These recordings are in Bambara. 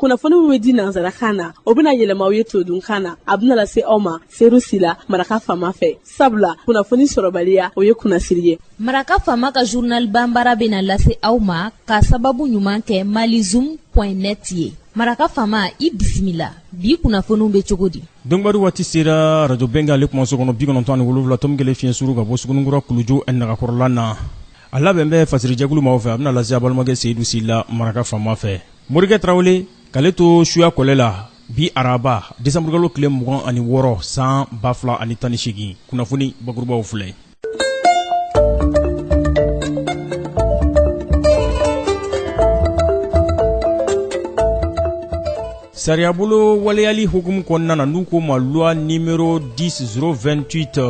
Kunnafoni min bɛ di nansarakan na, o bɛna yɛlɛma aw ye todunkan na. A bɛna lase aw ma Seru Sila, Maraka Faama fɛ. Sabula kunnafoni sɔrɔbaliya, o ye kunnasiri ye. Maraka Faama ka journal banbara bɛna lase aw ma ka sababu ɲuman kɛ malizoom point net ye. Maraka Faama, i bisimila. Bi kunnafoniw bɛ cogo di? Donkibaru waati sera Radio Bɛnkɛ ale kumaso kɔnɔ 97.1 fiɲɛ suru ka bɔ Sugunikura Kulujo nagakɔrɔla na. A labɛn bɛ fasirijɛkulu maaw fɛ, a bɛna lase a balimakɛ Seyidu Sila Maraka Faama fɛ. Morikɛ Tarawele k'ale to suya kɔlɛ la bi araba desanburukalo tile 26 san 2018, kunnafoni bakurubaw filɛ. Sariyabolo waleyali hukumu kɔnɔna na, n'u ko ma loi numéro 10 028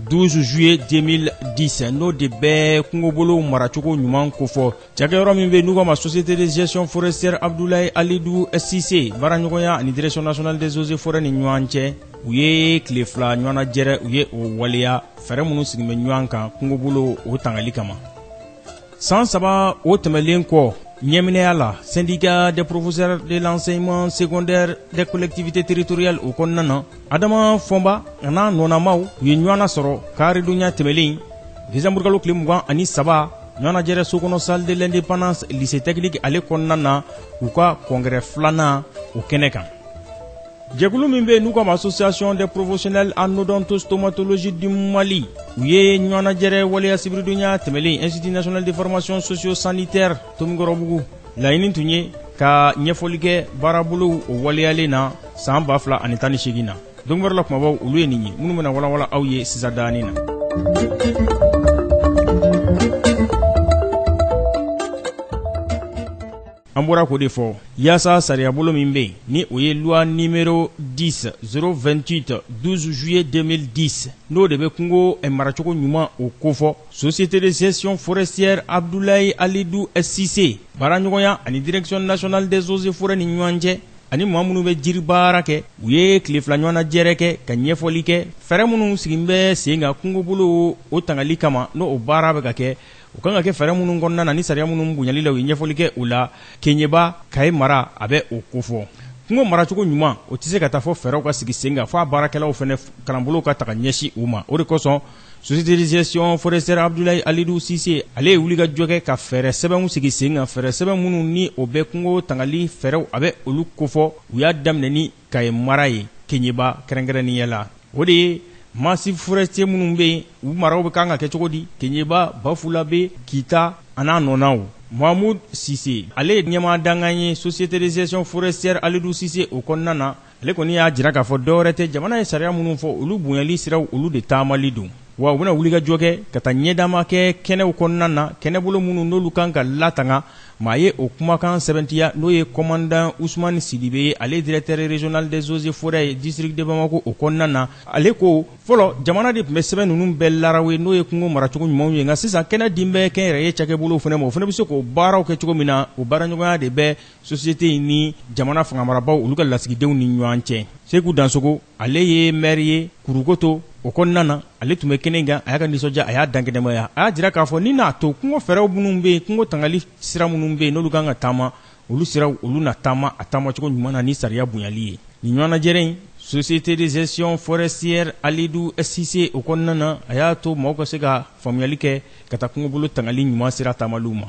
12 juillet 2010, n'o de bɛ kungobolo maracogo ɲuman kofɔ, cakɛyɔrɔ min bɛ n'u k'a ma Société de gestion forestière Abdoulaye Alidou Cissé, baaraɲɔgɔnya ani Direction nationale des eaux et forêts ni ɲɔgɔn cɛ, u ye tile 2 ɲɔgɔnnajɛrɛ u ye o waleya fɛɛrɛ minnu sigilen bɛ ɲɔgɔn kan kungobolo o tangali kama. San 3 o tɛmɛlen kɔ ɲɛminɛya la syndicat des professeurs de l'enseignement secondaire des collectivités territoriales o kɔnɔna na, Adama Fɔnba a n'a nɔnamaw u ye ɲɔgɔn sɔrɔ karidonya tɛmɛlen desanburukalo tile 23 ɲɔgɔnnajɛrɛ so kɔnɔ salle de l'indépendance lycée technique ale kɔnɔna na, u ka congrès filanan o kɛnɛ kan. Jɛkulu min bɛ n'u k'a ma Association des professionnels en odontostomatologie du Mali, u ye ɲɔgɔnnajɛrɛ waleya sibiridonya tɛmɛlen Institut national de formation socio-sanitaire Tomikɔrɔbugu. Laɲini tun ye ka ɲɛfɔli kɛ baarabolow o waleyalen na san 2018 na. Donkibaru la kumabaw olu ye nin ye minnu bɛna walawala aw ye sisan daani na. An bɔra k'o de fɔ yaasa sariyabolo min bɛ yen ni o ye loi numéro 10 028 12 juillet 2010, n'o de bɛ kungo maracogo ɲuman o kofɔ, Société de gestion forestière Abdoulaye Alidou Cissé baaraɲɔgɔnya ani Direction nationale des eaux et forêts ni ɲɔgɔn cɛ, ani maa minnu bɛ jiri baara kɛ, u ye tile 2 ɲɔgɔnnajɛrɛ kɛ ka ɲɛfɔli kɛ fɛɛrɛ minnu sigilen bɛ sen kan kungobolo o tangali kama, n'o o baara bɛ ka kɛ, u kan ka kɛ fɛɛrɛ minnu kɔnɔna na ni sariya minnu bonyali la, u ye ɲɛfɔli kɛ o la. Keɲeba Kaye mara a bɛ o kofɔ. Kungo maracogo ɲuman o tɛ se ka taa fɔ fɛɛrɛw ka sigi sen kan fo a baarakɛlaw fana kalanbolo ka taga ɲɛsin u ma. O de kosɔn Société de gestion forestière Abdoulaye Alidou Cissé ale ye wulikajɔ kɛ ka fɛɛrɛ sɛbɛnw sigi sen kan, fɛɛrɛ sɛbɛn minnu ni o bɛ kungo tangali fɛɛrɛw a bɛ olu kofɔ. U y'a daminɛ ni Kaye mara ye Keɲeba kɛrɛnkɛrɛnnenya la, o de ye massif forestier minnu bɛ yen, u maraw bɛ kan ka kɛ cogo di Keɲeba, Bafulabe, Kita an'a nɔnaw. Mahmoud Cissé ale ye ɲɛmaa dankan ye Société de gestion forestière Alidou Cissé o kɔnɔna na. Ale kɔni y'a jira k'a fɔ dɔwɛrɛ tɛ, jamana ye sariya minnu fɔ olu bonyali siraw olu de taamali don, wa u bɛna wulikajɔ kɛ ka taa ɲɛdama kɛ kɛnɛw kɔnɔna na, kɛnɛbolo minnu n'olu kan ka latanga. Maa ye o kumakan sɛbɛntiya, n'o ye commandant Ousmane Sidibe ye, ale directeur régional des eaux et forêts ye district de Bamako o kɔnɔna na. Ale ko fɔlɔ jamana de tun bɛ sɛbɛn ninnu bɛɛ larawe, n'o ye kungo maracogo ɲumanw ye, nka sisan kɛnɛ din bɛ kɛnyɛrɛye cakɛbolow fana ma, o fana bɛ se k'o baaraw kɛ cogo min na. O baaraɲɔgɔnya de bɛ société in ni jamana fangamarabaw olu ka lasigidenw ni ɲɔgɔn cɛ. Seku Dansogo ale ye maire ye Kurukoto o kɔnɔna na, ale tun bɛ kɛnɛ kan, a y'a ka nisɔndiya a y'a dankɛnɛmaya. A y'a jira k'a fɔ ni n'a to kungo fɛɛrɛw minnu bɛ yen, kungo tangali sira minnu bɛ yen n'olu kan ka taama, olu siraw olu na taama a taamacogo ɲuman na ni sariya bonyali ye. Nin ɲɔgɔnnajɛrɛ in Société de gestion forestière Alidou Cissé o kɔnɔna na, a y'a to maaw ka se ka faamuyali kɛ ka taa kungobolo tangali ɲuman sira taamaliw ma.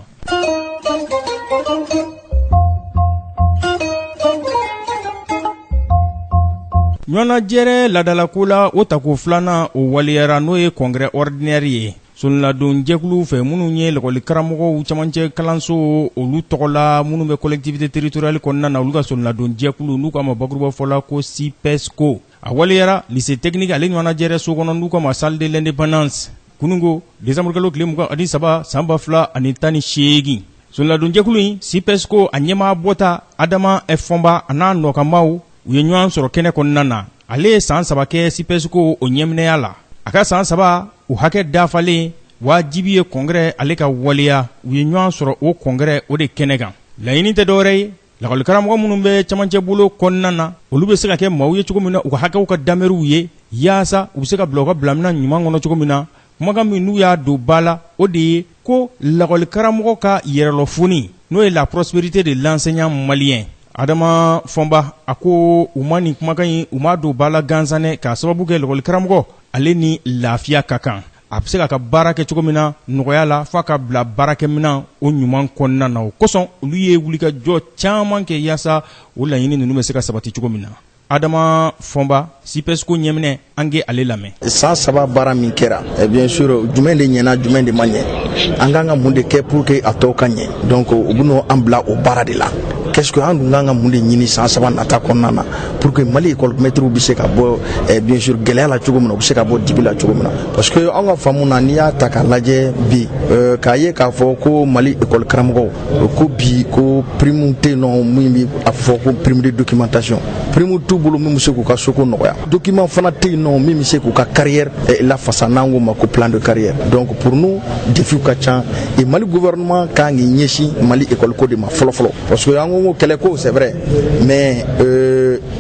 Ɲɔgɔnnajɛrɛ ladalako la o tako filanan o waleyara, n'o ye congrès ordinaire ye soladonjɛkulu fɛ minnu ye lakɔlikaramɔgɔw camancɛ kalanso olu tɔgɔ la, minnu bɛ collectivité territoriale kɔnɔna na, olu ka soladonjɛkulu n'u k'a ma bakurubafɔ la ko SYPESCO. A waleyara lycée technique ale ɲɔgɔnnajɛrɛ so kɔnɔ n'u k'a ma salle de l'indépendance kununko décembre tile 23 san 2018. Soladonjɛkulu in SYPESCO a ɲɛmaa bɔta Adama Fɔnba a n'a nɔkanmaw u ye ɲɔgɔn sɔrɔ kɛnɛ kɔnɔna na. Ale ye san 3 kɛ SYPESCO o ɲɛminɛya la. A ka san 3 o hakɛ dafalen wajibi ye congrès ale ka waleya. U ye ɲɔgɔn sɔrɔ o congrès o de kɛnɛ kan. Laɲini tɛ dɔwɛrɛ ye, lakɔlikaramɔgɔ minnu bɛ camancɛ bolo kɔnɔna na, olu bɛ se ka kɛ maaw ye cogo min na u ka hakɛw ka dameriw ye, yaasa u bɛ se ka bila u ka bilamina ɲuman kɔnɔ cogo min na. Kumakan min n'u y'a don ba la, o de ye ko lakɔlikaramɔgɔ ka yɛrɛlɔfoni, n'o ye la prospérité de l'enseignant malien, Adama Fɔnba a ko u ma nin kumakan in, u m'a don ba la gansan dɛ, k'a sababu kɛ lakɔli karamɔgɔ ale ni lafiya ka kan, a bɛ se k'a ka baara kɛ cogo min na nɔgɔya la, f'a ka bila baarakɛminɛn o ɲuman kɔnɔna na. O kosɔn olu ye wulikajɔ caman kɛ yaasa o laɲini ninnu bɛ se ka sabati cogo min na. Adama Fɔnba, SYPESCO ɲɛminɛ, an k'ale ale lamɛn. San 3 baara min kɛra, bien sûr, jumɛn de ɲɛna, jumɛn de ma ɲɛ, an kan ka mun de kɛ pour que a tɔw ka ɲɛ? Donc u bɛn'o an bila o baara de la. Qu'est-ce que an dun kan ka mun de ɲini san 3 nata kɔnɔna na pour que Mali école maître bɛ se ka bɔ, bien sûr, gɛlɛya la cogo min na, u bɛ se ka bɔ dibi la cogo min na? Parce que an ka faamu na, n'i y'a ta k'a lajɛ bi, k'a ye k'a fɔ ko Mali école karamɔgɔw ko bi ko prime tɛ yen nɔ, min bɛ a fɔ ko prime de documentation, prime t'u bolo min bɛ se k'u ka soko nɔgɔya, document fana tɛ yen nɔ min bɛ se k'u ka carrière lafasa, n'an k'o ma ko plan de carrière. Donc pour nous, défi ka ca et Mali gouvernement kan k'i ɲɛsin Mali école ko de ma fɔlɔ fɔlɔ, parce que an ko kɛlɛ ko, c'est vrai, mais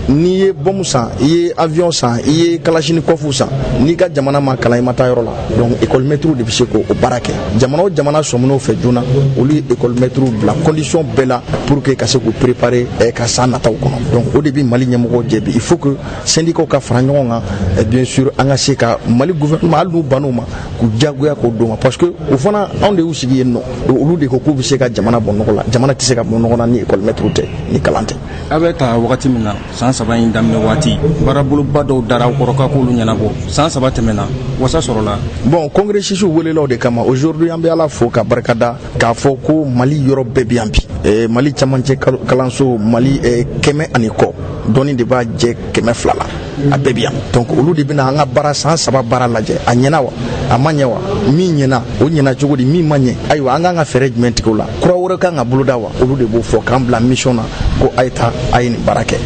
n'i ye bombe san, i ye avion san, i ye kalachnikov san, n'i ka jamana ma kalan, i ma taa yɔrɔ la. Donc école maître de bɛ se k'o baara kɛ. Jamana o jamana sɔmin'o fɛ joona, olu ye école maître bila condition bɛɛ la pour que ka se k'u préparer ka san nataw kɔnɔ. Donc o de bɛ Mali ɲɛmɔgɔw jɛ bi. Il faut que syndicats ka fara ɲɔgɔn kan, bien sûr, an ka se ka Mali gouvernement, hali n'u bann'o ma, k'u diyagoya k'o d'o ma, parce que o fana, anw de y'u sigi yen nɔ, olu de ko k'u bɛ se ka jamana bɔ nɔgɔ la. Jamana tɛ se ka bɔ nɔgɔ la ni école maître tɛ, ni kalan tɛ. A bɛ ta wagati min na, san 3 in daminɛ waati, baaraboloba dɔw dara aw kɔrɔ k'a k'olu ɲɛnabɔ. San 3 tɛmɛna, wasa sɔrɔla? Bon, congrès welelaw de kama aujourd'hui, an bɛ Ala fo ka barikada k'a fɔ ko Mali yɔrɔ bɛɛ bi yan bi. Mali camancɛ kalanso, Mali 100 ani kɔ dɔɔni de b'a jɛ 200 la, a bɛɛ bi yan. Donc olu de bɛna an ka baara, san 3 baara lajɛ, a ɲɛna wa, a ma ɲɛ wa, min ɲɛna, o ɲɛna cogo di, min ma ɲɛ, ayiwa, an kan ka fɛɛrɛ jumɛn tigɛ o la, kura wɛrɛ kan ka boloda wa, olu de b'o fɔ k'an bila mission na ko a ye taa, a ye nin baara kɛ.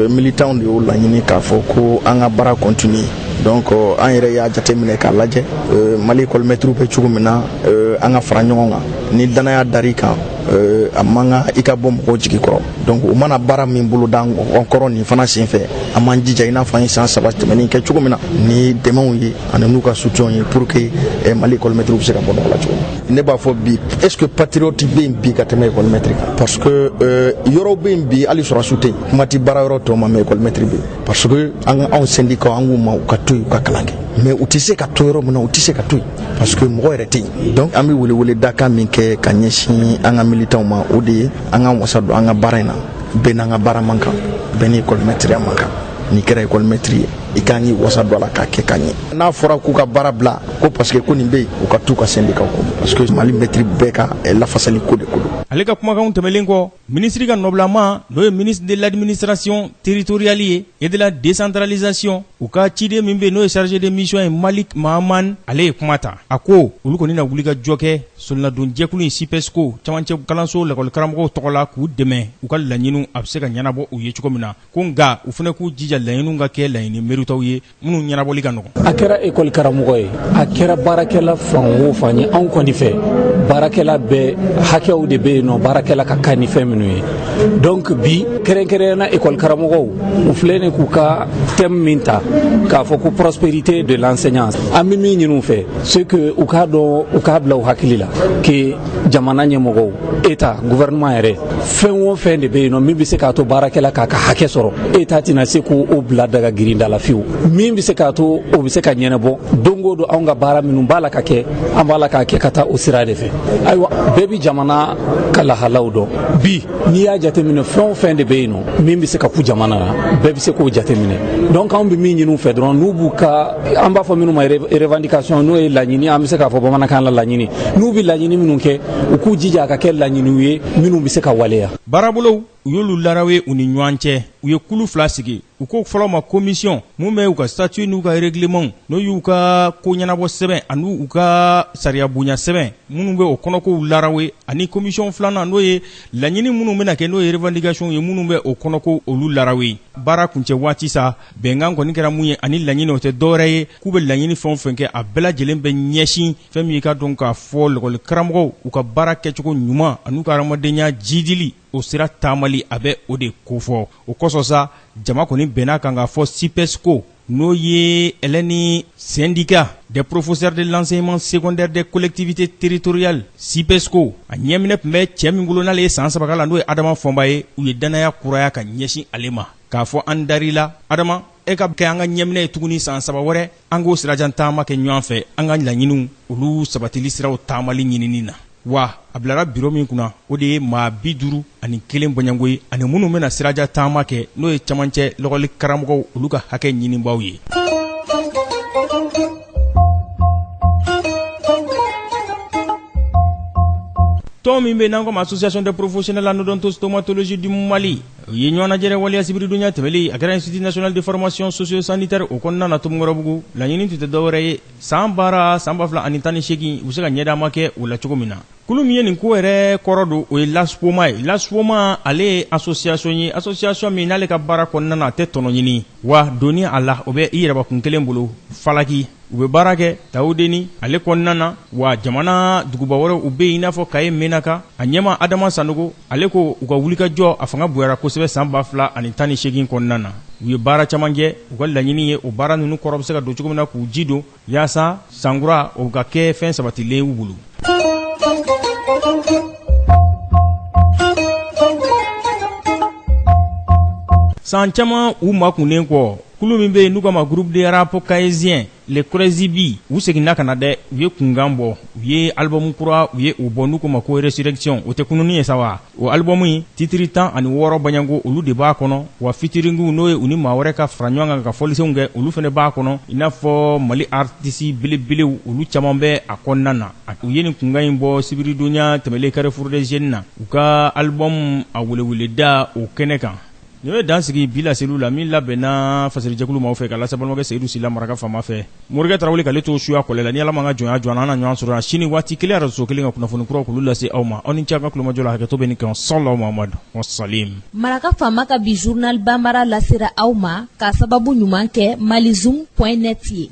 Militants de y'o laɲini k'a fɔ ko an ka baara continuer. Donc an yɛrɛ y'a jateminɛ k'a lajɛ, Mali école maître bɛ cogo min na, an ka fara ɲɔgɔn kan. Ni danaya dar'i kan, a man kan i ka bɔ mɔgɔw jigi kɔrɔ. Donc u mana baara min boloda an kɔrɔ nin fana senfɛ, an b'an jija i n'a fɔ an ye san 3 tɛmɛnen kɛ cogo min na, ni dɛmɛw ye ani n'u ka soutien ye, pour que Mali école maître bɛ se ka bɔ nɔgɔ la cogo min. Ne b'a fɔ bi, est ce que patriote bɛ yen bi ka tɛmɛ école maître kan? Parce que yɔrɔw bɛ yen bi, hali sɔrɔsiw tɛ yen, kuma tɛ baara yɔrɔ tɔw ma, mais école maître bɛ yen, parce que an ka anw syndicat, an k'u ma u ka to yen, u ka kalan kɛ, mais u tɛ se ka to yɔrɔ min na, u tɛ se ka to yen parce que mɔgɔ yɛrɛ tɛ yen. Donc an bɛ welewele dakan min kɛ ka ɲɛsin an ka militants ma, o de ye an ka wasa don an ka baara in na. Bɛɛ n'an ka baara man kan, bɛɛ ni école maître man kan. N'i kɛra école maître ye, i kan k'i wasa don a la k'a kɛ ka ɲɛ. N'a fɔra k'u ka baara bila ko parce que ko nin bɛ yen, u ka t'u ka syndicat kɔ, parce que Mali maître bɛɛ ka lafasali ko de ko don. Ale ka kumakanw tɛmɛlen kɔ, minisiri ka nɔbilama, n'o ye ministre de l'Administration territoriale ye et de la Décentralisation, u ka ciden min bɛ yen, n'o ye chargé de mission ye, Malik Mahaman, ale ye kuma ta. A ko olu kɔni na wuli ka jɔ kɛ solinadon jɛkulu in SYPESCO camancɛ kalanso lakɔli karamɔgɔw tɔgɔ la, k'u dɛmɛ u ka laɲiniw a bɛ se ka ɲɛnabɔ u ye cogo min na. Ko nka u fana k'u jija laɲiniw ka kɛ laɲini meritaw ye minnu ɲɛnabɔli ka nɔgɔn. A kɛra ekɔli karamɔgɔ ye, a kɛra baarakɛla fan o fan ye, anw kɔni fɛ, baarakɛla bɛɛ hakɛw de bɛ yen nɔ, baarakɛla ka kan ni fɛn minnu ye. Donc bi, kɛrɛnkɛrɛnnenya ekɔli karamɔgɔw, u filɛ nin k'u ka thème min ta k'a fɔ ko prospérité de l'enseignant, an bɛ min ɲini u fɛ, c'est que u k'a dɔn, u k'a bila u hakili la que jamana ɲɛmɔgɔw, état, gouvernement yɛrɛ, fɛn o fɛn de bɛ yen nɔ min bɛ se k'a to baarakɛla k'a ka hakɛ sɔrɔ, état tɛna se k'o bila daga girinda la fiyewu. Min bɛ se k'a to o bɛ se ka ɲɛnabɔ, don o don anw ka baara minnu b'a la ka kɛ, an b'a la k'a kɛ ka taa o sira de fɛ. Ayiwa, bɛɛ bi jamana ka lahalaw dɔn. Bi, n'i y'a jateminɛ, fɛn o fɛn de bɛ yen nɔ min bɛ se ka ku jamana na, bɛɛ bɛ se k'o jateminɛ. Donc anw bɛ min ɲini u fɛ dɔrɔn, n'u b'u ka, an b'a fɔ minnu ma revendication, n'o ye laɲini, an bɛ se k'a fɔ bamanankan la laɲini, n'u bɛ laɲini minnu kɛ, u k'u jija a ka kɛ laɲiniw ye minnu bɛ se ka waleya. Baarabolow, u y'olu larawe u ni ɲɔgɔn cɛ. U ye kulu fila sigi, u ko fɔlɔ ma commission mun bɛ u ka statut n'u ka règlement, n'o y'u ka ko ɲɛnabɔ sɛbɛn ani u ka sariya bonya sɛbɛn minnu bɛ o kɔnɔkow larawe, ani commission filanan, n'o ye laɲini minnu bɛna kɛ, n'o ye revendication ye, minnu bɛ o kɔnɔko olu larawe. Baara kuncɛ waati sa, bɛnkan kɔni kɛra mun ye ani laɲini, o tɛ dɔwɛrɛ ye k'u bɛ laɲini fɛn o fɛn kɛ, a bɛɛ lajɛlen bɛ ɲɛsin fɛn min, ka dɔn k'a fɔ lakɔli karamɔgɔw u ka baara kɛcogo ɲuman ani u ka hadamadenya jidili. o sira taamali a bɛ o de kofɔ. O kosɔn sa, jama kɔni bɛnna kan k'a fɔ SYPESCO, n'o ye ni syndicat des professeurs de l'enseignement secondaire des collectivités territoriales, SYPESCO, a ɲɛminɛ tun bɛ cɛ min bolo, n'ale ye san 3 la, n'o ye Adama Fɔnba ye. U ye danaya kuraya ka ɲɛsin ale ma k'a fɔ an dar'i la, Adama, e ka kɛ an ka ɲɛminɛ ye tuguni san 3 wɛrɛ, an k'o sirajan taama kɛ ɲɔgɔn fɛ, an ka laɲiniw olu sabatili siraw taamali ɲinini na. Wa a bilara biro min kunna, o de ye maa 51 bɔɲɔgɔnko ye, ani minnu bɛna sirajan taama kɛ, n'o ye camancɛ lɔgɔli karamɔgɔw, olu ka hakɛ ɲinibaw ye. Tɔn min bɛ n'an ko ma Association des professionnels en odontostomatologie du Mali, u ye ɲɔgɔnnajɛrɛ waleya sibiridonya tɛmɛlen. A kɛra Institut national de formation socio-sanitaire o kɔnɔna na Tomikɔrɔbugu. Laɲini tun tɛ dɔwɛrɛ ye, san baara san 2018, u bɛ se ka ɲɛdama kɛ o la cogo min na. Kulu min ye nin ko yɛrɛ kɔrɔ don, o ye l'ASPOMA ye. L'ASPOMA, ale ye association ye, association min n'ale ka baara kɔnɔna na, a tɛ tɔnɔ ɲini, wa doni a la, o bɛ i yɛrɛbakun kelen bolo falaki. U bɛ baara kɛ Tawudeni ale kɔnɔna na, wa jamana duguba wɛrɛw u bɛ yen, i n'a fɔ Kaye, Menaka. A ɲɛma Adama Sanogo, ale ko u ka wulikajɔ a fanga bonyara kosɛbɛ san 2018 kɔnɔna na. U ye baara caman kɛ. U ka laɲini ye o baara ninnu kɔrɔ bɛ se ka don cogo min na, k'u ji don yaasa sankura o ka kɛ fɛn sabatilen y'u bolo. San caman u makunnen kɔ, kulu min bɛ yen n'u k'a ma groupe de rap kayésien les Crazy, u seginna ka na dɛ. U ye kunkan bɔ, u ye album kura, u ye o bɔ, n'u k'o ma ko Résurrection. O tɛ kununni ye sa wa? O album in, titre 16 baɲanko, olu de b'a kɔnɔ. Wa featuring, n'o ye u ni maa wɛrɛ ka fara ɲɔgɔn kan ka fɔlisenw kɛ, olu fana b'a kɔnɔ, i n'a fɔ Mali artiste belebelew, olu caman bɛ a kɔnɔna na. U ye nin kunkan in bɔ sibiridonya tɛmɛlen Carrefour des Jeunes na, u ka album a weleweleda o kɛnɛ kan. Nin bɛ dan sigi bi laseliw la min labɛnna fasirijɛkulu maaw fɛ ka lase balimakɛ Seyidu Sila maraka faama fɛ. Morikɛ Tarawele k'ale to suya kɔlɛ la. Ni Ala ma ka jɔnya jɔ an na, ɲɔgɔn sɔrɔ sini waati kelen, arajo kelen ka kunnafoni kuraw k'olu lase aw ma. Aw ni ce aw ka tulomajɔ la. Hakɛto bɛ nin kan. Salaw Mamadu wasalim. Maraka faama ka bi journal banbara lasera aw ma k'a sababu ɲuman kɛ malizoom.net ye.